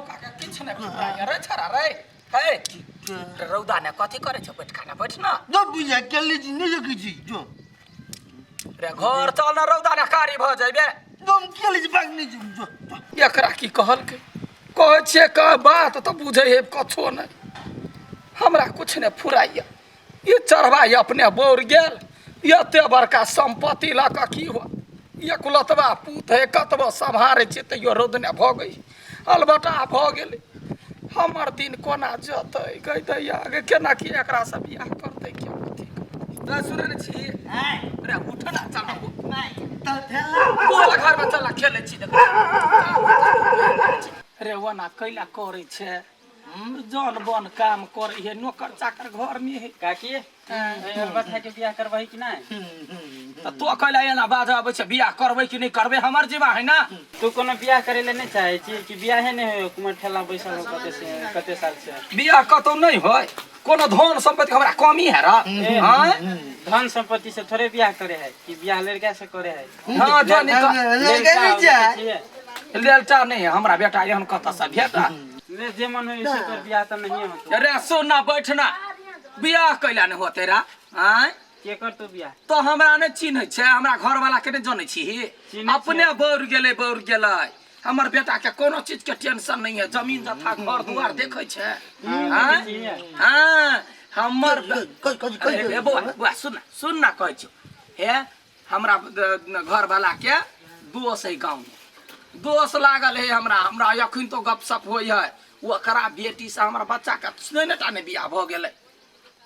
मौका के किछु नहि फुराइए रे छड़ा रे। हे रे रौदा ने कथी करै छै, बैठ खाना बैठ ना। जो बुझा केली छी नहि सकै छी जो। रे घर चल ना, रौदा ने कारी भऽ जइबे। जो हम केली छी भाग नहि छी जो। एकरा की कहलकै? कहै छियै का बात तऽ बुझै है कछो नहि। हमरा कुछ नहि फुराइए। ई चढ़बा अपने बौर गेल, एते बड़का सम्पत्ति लऽ कऽ की हो? एकलतबा पूत है, कतबो सम्हारै छियै तैयो रौद नहि भऽ गई, अलबटा भऽ गेलै। हमर दिन कोना जतै गै दैया गे? केना की एकरासँ बियाह करतै? के कथी करतै? सुनै ने छी रे, उठ ना, चल ना। बोल घरमे चल ना, खेलै छी। देख रे, ओना कैला करै छै? जन बन काम करै है, नौकर चाकर घरमे है। काकी, बच्चा के बियाह करबही कि नहि? तऽ तो कैला एना बाजऽ अबै छै? बियाह करबै कि नहि करबै हमर जीवा है ना। तू कोनो बियाह करे ले नहि चाहै छी कि बियाहे नहि होय? कुमार ठेला बैसल हो कते से कते साल से। बियाह कतौ नहि होय? कोनो धन सम्पत्ति हमरा कमी है र? ए, आँय? धन संपत्ति से थोड़े बियाह करे है कि बियाह लड़का से करे है। हाँ, जानी तऽ लड़का नहि छै। छियै। लेलटा नहि है हमरा बेटा, एहन कतऽ से भेटा? ले जे मन होय से कर, बियाह तऽ नहिए होतो। रे सुन ना, बैठना। बियाह कैला नहि होते रा? आँय? के करतो बियाह? तो हमरा नहि चिन्है छै? हमरा घरवाला के नहि जनै छी? चिन्है। अपने बौर गेलै, बौर गेलै। हमर बेटा के कोनो चीज के टेंशन नहीं है। जमीन जथा घर दुआर देखै छै? आँय? छियै। हाँ, हमर कहि कहि ए, कहि बौआ बौआ, सुन ना, सुन ना, कहै छियौ। हे, हमरा घरवाला के दोस है गाँव में, दोस लागल है हमरा। हमरा अखन तो गपशप होइ है। ओकरा बेटी से हमर बच्चा के सुनने टा नहि बियाह भऽ गेलै।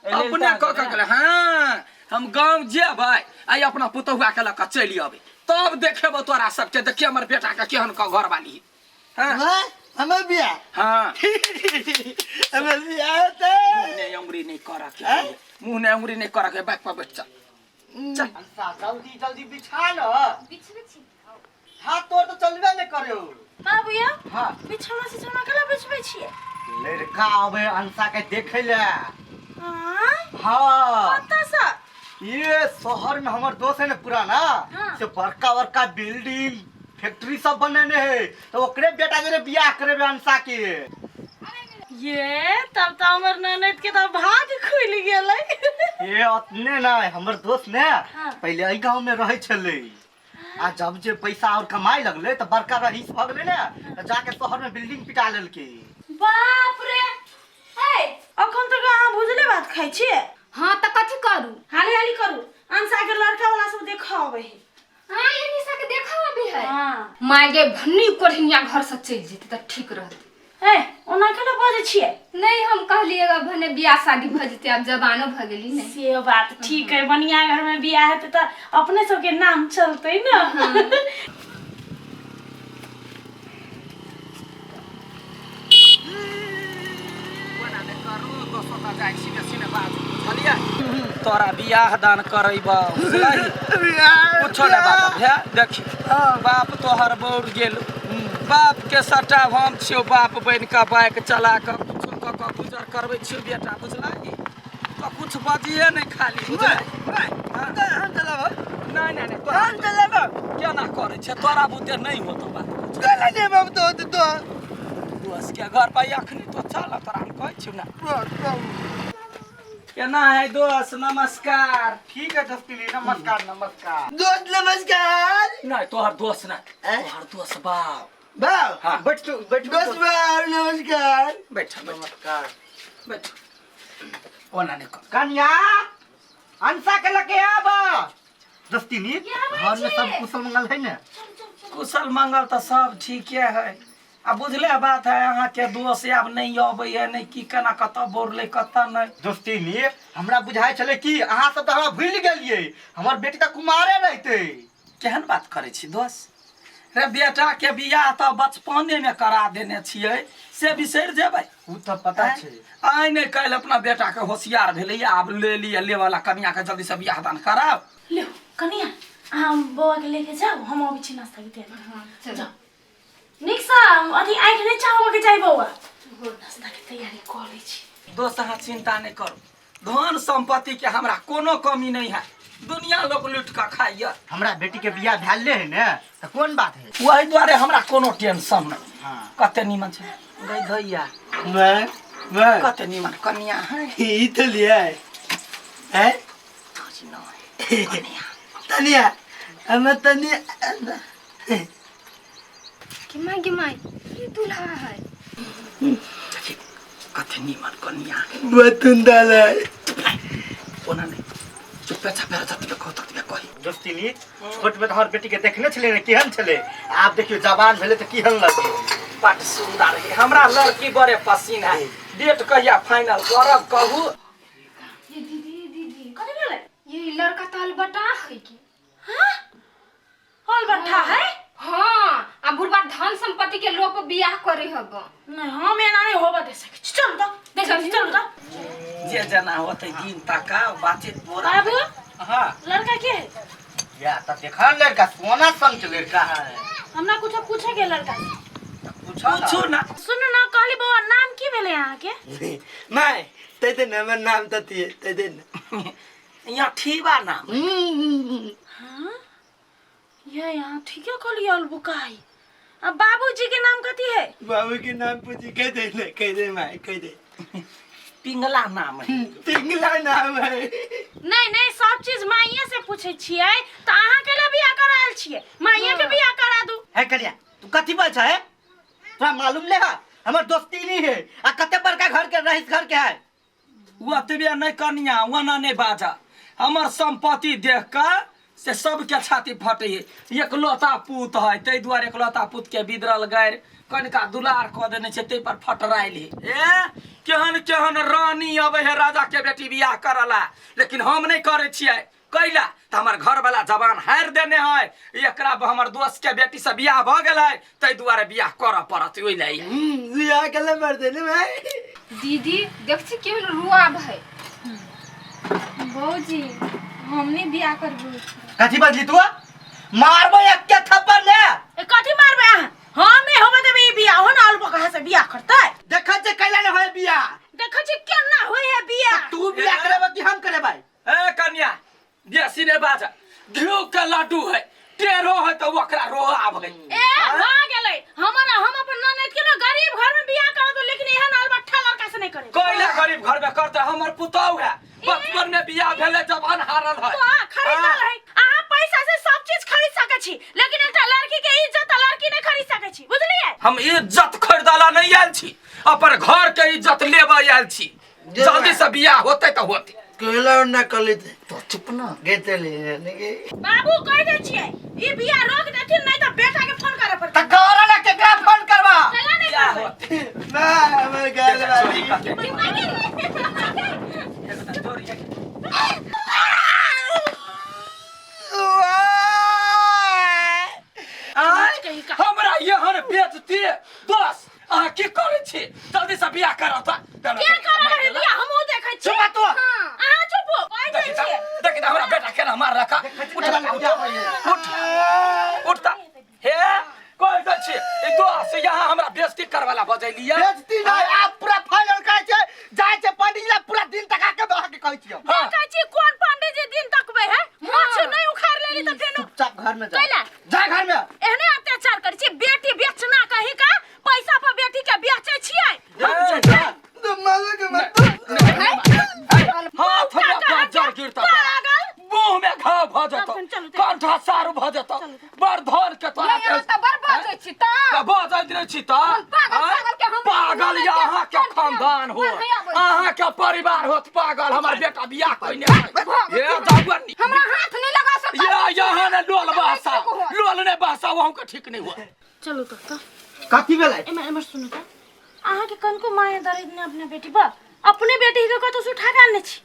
अपने कऽ के गेलै। हाँ, हम गाँव जेबै आ अपना पुतहुआ के लऽ कऽ चलि अबै, तब देखेबो तोरा सबके। देखिए हमर बेटा के केहन कऽ घरवाली है। हाँ। हमर बियाह? हाँ। हमर बियाह होतै? मुँह ने अंगुरी नहीं करऽ के, मुँह ने अंगुरी नहीं करऽ के। बाइक पर बैठ, चल चल। अंसा, जल्दी जल्दी बिछा न। बिछबै छी। हाथ तोड़ तऽ चलबे नहि करे। बाबू यौ। हाँ। बिछौना सिछौना केला बिछबै छियै? लड़का आबे अंसा के देखे ले। आँय? हाँ। कतऽसँ? ये शहर में हमर दोस्त है ने पुराना। हाँ। से बड़का बड़का बिल्डिंग फैक्ट्री सब बनेने है, तो ओकरे बेटा जरे बियाह करेबे अंसा के। ये तब तऽ हमर ननद के तऽ भाग खुलि गेलै। ये अतने नहीं, हमर दोस्त ने हाँ। पहले एहि गांव में रहे छलै, आ जब जे पैसा और कमाए लगले तो बड़का रईस भऽ गेलै ने, तऽ जाके शहर में बिल्डिंग पिटा लेलकै। बाप रे, हे, अखन तक अहाँ भुजले भात खाइ छियै? हाँ, तऽ कथी करू? हाली हाली करू, अंसा के लड़का वाला सब देखऽ अबै है। हाँ, ये निशा के देखा अभी है। हाँ। माय गे, भन्नी कोढ़िनिया घर से चलि जेतै तऽ ठीक रहतै। ए, ओना केना बजै छियै? नहीं, हम कहलिए भने बियाह शादी भऽ जेतै, आब जवानो भऽ गेली ने। से बात ठीक है, बनिया घर में बियाह हेतै तऽ अपने सबके नाम चलतै ने। कोना नहि करू, दोसर तऽ जाइ छी, बेसी नहि बाजू, बुझलियै? तोरा बियाह दान करेबौ, बुझलही? कुछो नहि बाजब। हे देखी, बाप तोहर बौर गेल, बाप के सटा हम छियौ। बाप बनि कऽ बाइक चला कऽ कुछो कऽ कऽ गुजर करबै छियौ बेटा, बुझलही? तऽ कुछ बजिए नहि खाली, बुझलही? नहि नहि नहि, तोरा केना करै छै, तोरा बुते नहि होतो बात। दोस्त के घर पर अखनी तो चल, तोरा हम कहै छियौ ने। केना है दोस्त? नमस्कार। ठीक है दोस्ती, नमस्कार नमस्कार दोस्त, नमस्कार। नहीं, तोहर दोस्त ना। हैं? तोहर दोस्त बाप। बाप। हाँ। बैठ तू, बैठ। दोस्त बाप, नमस्कार। बैठ बैठ। नमस्कार। बैठ, ओना नहीं कर। कन्या, अंसा के लके आब। दोस्ती नी, घर में सब कुशल मंगल है ने? कुशल मंगल तऽ सब ठीके है। आ बुझले बात है, अहाँके दोस्त आब नहि अबै है नहि की, केना कतऽ बोरलै कतऽ नहि। दोस्ती नी, हमरा बुझाइ छलै कि अहाँ सब तऽ हमरा भूलि गेलियै, हमर बेटी तऽ कुमारे रहतै। केहन बात करै छी दोस्त? रे बेटा के बियाह तऽ बचपने मे करा देने छियै, से बिसरि जेबै? ओ तऽ पता छै। आइ नहि काल्हि अपना बेटा के होशियार भेलै, आब ले लिअ ले वाला कनिया के, जल्दी से बियाह दान कराउ। लियौ कनिया, अहाँ बौआ के लेके जाउ, हम अबै छी नाश्ता के तैयारी। हाँ, चलू। जाउ नीकसँ, अथी आँखि नहि चाहबऽ के चाही। बौआ, नाश्ता के तैयारी कऽ लै छी। दोस्त, अहाँ चिंता नहि करू, धन संपत्ति के हमरा कोनो कमी नहीं है। दुनिया लोग लूट कऽ खाइया। हमरा बेटी के बियाह भेल है ने, तऽ कोन बात है? वही दुआरे हमरा कोनो टेंशन नहीं। हाँ। कते नीमन छै गई धैया मैं मैं कते निमन कनिया है ई तो लिया है हैं कनिया तनिया हम तनिया कि माय गे माय ई दूल्हा है देखी कते निमन कनिया है बतुन दाल है ओना नहीं चुपे चापे जतबे कहो ततबे कही दोस्तीनी छोट में तो हमर बेटी के देखने छले ने केहन छले आब देखियो जवान भेले तऽ केहन लगे बड सुंदर है हमरा लड़की बड़े पसीन है डेट कहिया फाइनल करब कहू ये दीदी दीदी कथी भेलै ये लड़का तो अलबटा है की हाँ अलबट्ठा है हाँ आ बुढ़बा धन संपत्ति के लोग बियाह करे हब नहीं हम एना नहीं होबा दे सकै छी चलू तऽ देखै छी चलू तऽ जे जना होते दिन तका बातचीत पूरा बाबू हाँ लड़का के है या तऽ देखा लड़का सोना सन के लड़का है हमरा कुछो पूछे के लड़का से पूछो ना। पूछू ना सुनू ना कहली बौआ नाम की भेलै अहाँके मैं ते दिन हमर नाम ततिए ते दिन यहाँ ठीबा नाम हाँ ये यहाँ ठीके कहलियै अलबुकाई आ बाबूजी के नाम कथी है बाबू के नाम पूछी कह दे ने कह दे माय कह दे पिंगला नाम है पिंगला नाम है नहीं नहीं सब चीज माइये से पूछे छियै तऽ अहाँ के लिए बियाह करायल छियै माइये के बियाह करा दू है करिया तू कथी बोल है तोरा मालूम ले है हमर दोस्ती नहीं है आ कते बड़का घर के रईस घर के है ओतबे नहीं कनिया ओना नहीं बाजा हमर संपत्ति देख कऽ से सबके छाती फटे है एकलौता पूत है ताहि दुआरे एकलौता पूत के बिदरल गारि कनिका दुलार कऽ देने छै ताहि पर फटरायल है ए केहन केहन रानी अबै है राजा के बेटी बियाह करला लेकिन हम नहीं करै छियै कैला तऽ हमर घरवाला जवान हारि देने है एकरा हमर दोस्त के बेटी से बियाह भऽ गेल है ताहि दुआरे बियाह करऽ पड़त ओहि लए बियाह के मर देने भाई दीदी देख छी केहन रुआब है भौजी हमने बियाह करबो कथी बजली तू मारबो एक के थप्पड़ ने ए कथी मारबै अहाँ हम नहीं होबे देबै ई बियाह हो ना अलबो कहाँ से बियाह करतै देखत जे कैला ने होय बियाह देखै छी केना होय है बियाह तू बियाह करेबा कि हम करेबै ए कन्या बेसी नहि बाज घिउ के लड्डू है टेढ़ो है तऽ ओकरा रोह आबै ए भ गेलै हमर हम अपन ननद के ना गरीब घर में बियाह करत लेकिन एहन अलबट्ठा लड़का से नहीं करे कैला गरीब घर में करते हमर पुतहु है बचपन में बियाह भेलै जवान हारल है तो खरीदल है अहाँ पैसा से सब चीज खरीद सकै छी लेकिन एकटा लड़की के इज्जत आ लड़की नहीं खरीद सकै छी बुझलियै हम इज्जत खरीदला नहीं आयल छी अपन घर के इज्जत लेबे आयल छी जल्दी से बियाह होते तऽ होते कोयला और ना कले थे तो चुप ना गेते ले यानी कि बाबू कह दै छियै ई बियाह रोक देथिन नहीं तऽ बेटा के फोन करे पड़तै त कर ना केकरा फोन करबा कैला नहीं बियाह करबै होते ना हमर गाल चोरी वाली करते। चोरी है। आँय? हमरा एहन बेजती दोस अहाँ की करै छी जल्दी से बियाह करब तऽ के करल है बियाह हमहूँ देखै छी चुप तू अहाँ चुप हो कह दै छियै देखी तऽ हमरा बेटा केना मार रखा उठ उठ उठ तऽ हे कहि दै छी ई दोस यहाँ हमरा बेजती करवाला बजैलियै बेइज्जती नहीं आप पूरा फाइनल करै छै जाइ छै पंडित जी पूरा दिन तका के अहाँ के कहै छियै हाँ। देखै छी कोन पंडित जी दिन तकबै है माछ नहीं उखाड़ लेली तऽ फेनो चुपचाप घर में जा कैला? जा घर में एहने अत्याचार करै छी बेटी बेचना कही का पैसा पर बेटी के बेचै छियै ए, तो मालूम के मत हाथ में बाजार गिरता पागल मुंह में घाव भ जेतौ चलू, चलू। कंठा सारू भ जेतौ बड़ धन के तोरा ये तऽ बड़ बजै छी तऽ तऽ बजैत रहै छी तऽ पागल आँय? सागल के हम पागल या अहाँके खानदान हो नहीं आबै छी। अहाँके परिवार होत पागल हमर बेटा बियाह कइने है ये दागनी हमरा हाथ नहीं लगा सकता ये यहाँ ने लोल बहसा लोल ने बहसा वहाँ के ठीक नहीं हुआ चलू तऽ तऽ कथी भेलै एमहर एमहर सुनू तऽ अहाँके कनको माया दर्द नहि अपना बेटी पर अपने बेटी के कतौ से उठा के आनने छी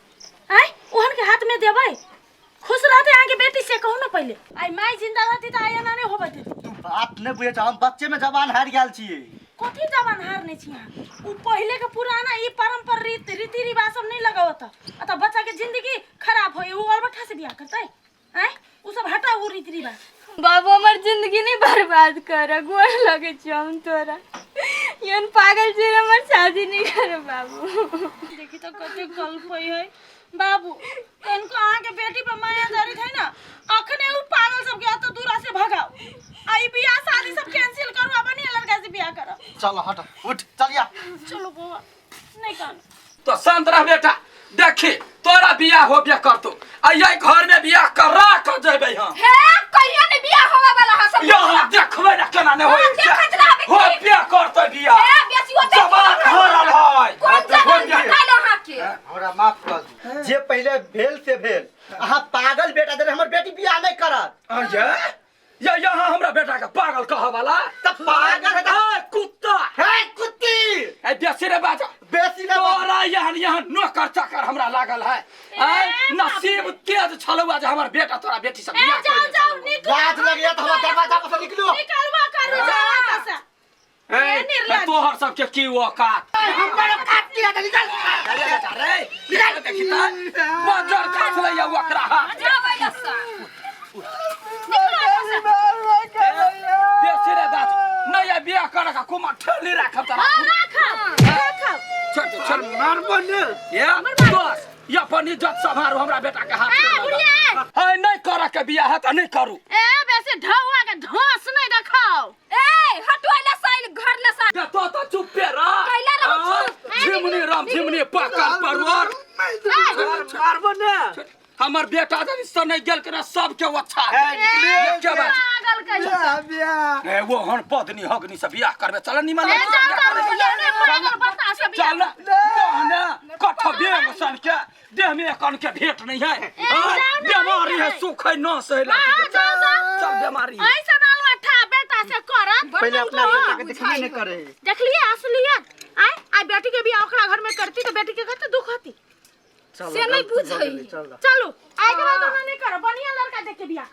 आँय ओहन के हाथ में देबै खुश रहतै अहाँके बेटी से कहू ने पहिले आइ माय जिंदा रहती तऽ आइ एना नहि होबे देती तू बात नहि बुझै छ हम बच्चे में जवान हारि गेल छियै कथी जवान हारने छी अहाँ उ पहिले के पुराना ई परंपरा रीत रीति रिवाज सब नहीं लगावत अतः बच्चा के जिंदगी खराब होई उ अलबट्ठा से बियाह करतै आँय उ सब हटाउ उ रीति रिवाज बाबू हमर जिंदगी नहीं बर्बाद कर गोर लगे छी हम तोरा एहन पागल छै हमर शादी नहीं करो बाबू। देखी तो कते गल्प है बाबू। कनको अहाँ के बेटी पर माया दरित है ना, अखने उ पागल सब के अत दूरा से भगाओ। आई बियाह शादी सब कैंसिल करू, आ बढ़िया लड़का से बियाह करो। चल हट उठ चलिया। चलो बौआ नहीं कान। तो शांत रह बेटा, देखी तोरा बियाह होबे करतो आ यही घर में बियाह करा के जेबै हम। हे कहियो ने बियाह होवे वाला है सब। यहाँ देखबै ना केना नहि होय छै। देखैत रहबै की? होबे करतै बियाह। हे बेसी ओते जवान भरल है। कोन जवान भेटल अहाँ के? हमरा माफ कर दू, जे पहिले भेल से भेल। अहाँ पागल बेटा देने हमर बेटी बियाह नहीं करत। अये ये यहाँ हमरा बेटा के पागल कह वाला? त पागल है ए कुत्ता। हे कुत्ती। ए बेसी रे बाजा। बेसी ने बाजा। तोरा यहाँ यहाँ नौकर चाकर हमरा लागल है। ए नसीब तेज छलौआ जे हमर बेटा तोरा बेटी से ए बियाह जाओ कर जाओ निकलो। लाज लगैया त हमरा दरवाजा पर से निकलो। निकलबा करू जाओ एतऽ से। ए निर्लज। तोहर सबके की औकात? हमर औकात की है? निकल। अरे बेटा रे, निकल देखी त बजर काट लैया ओकरा हाथ। जाओ एतऽ। बेसी रे बात नहीं बियाह कर का कुमार ठेली राखब तोरा। राखब राखब। छोड़ दे, छोड़। मारबो ने। ये बस ये अपन इज्जत संभारू हमरा बेटा के हाथ ए में बुढ़िया ए। है नहीं करे के बियाह है त नहीं करू। ए बेसी ढौआ के ढोस नहीं देखाओ। ए हटो एला साइल घर ले साइल। बे तो तो चुप्पे रह। कैला रहू हाँ, चुप। झिमनी राम झिमनी पकड़ परवर। मारबो ने। हमर बेटा जब से नहीं गेल के सबके अच्छा हे निकलिए। के बात? पागल कहियो। बियाह बियाह। ए वो हन पदनी हगनी से बियाह करबे चल निमन ए लड़की से जाओ बियाह जाओ करबे। बुढ़िया ने पागल बता से बियाह। चल मोहना कठ बेंग सन के देह में कन के भेंट नहीं है। जाओ ना, बीमारी है नहीं। सुखे न सहे हाँ, जाओ जाओ। चल बीमारी है। ऐसा नालवा ठा बेटा से करत। पहिले अपना बेटा के देखबे नहीं करे। देखलिए असलियत। आय आय बेटी के बियाह ओकरा घर में करती तो बेटी के कते दुख होती। से नहीं बुझै। चल चलो आइ के बाद ओना नहीं करो, बढ़िया लड़का देख के बियाह करो।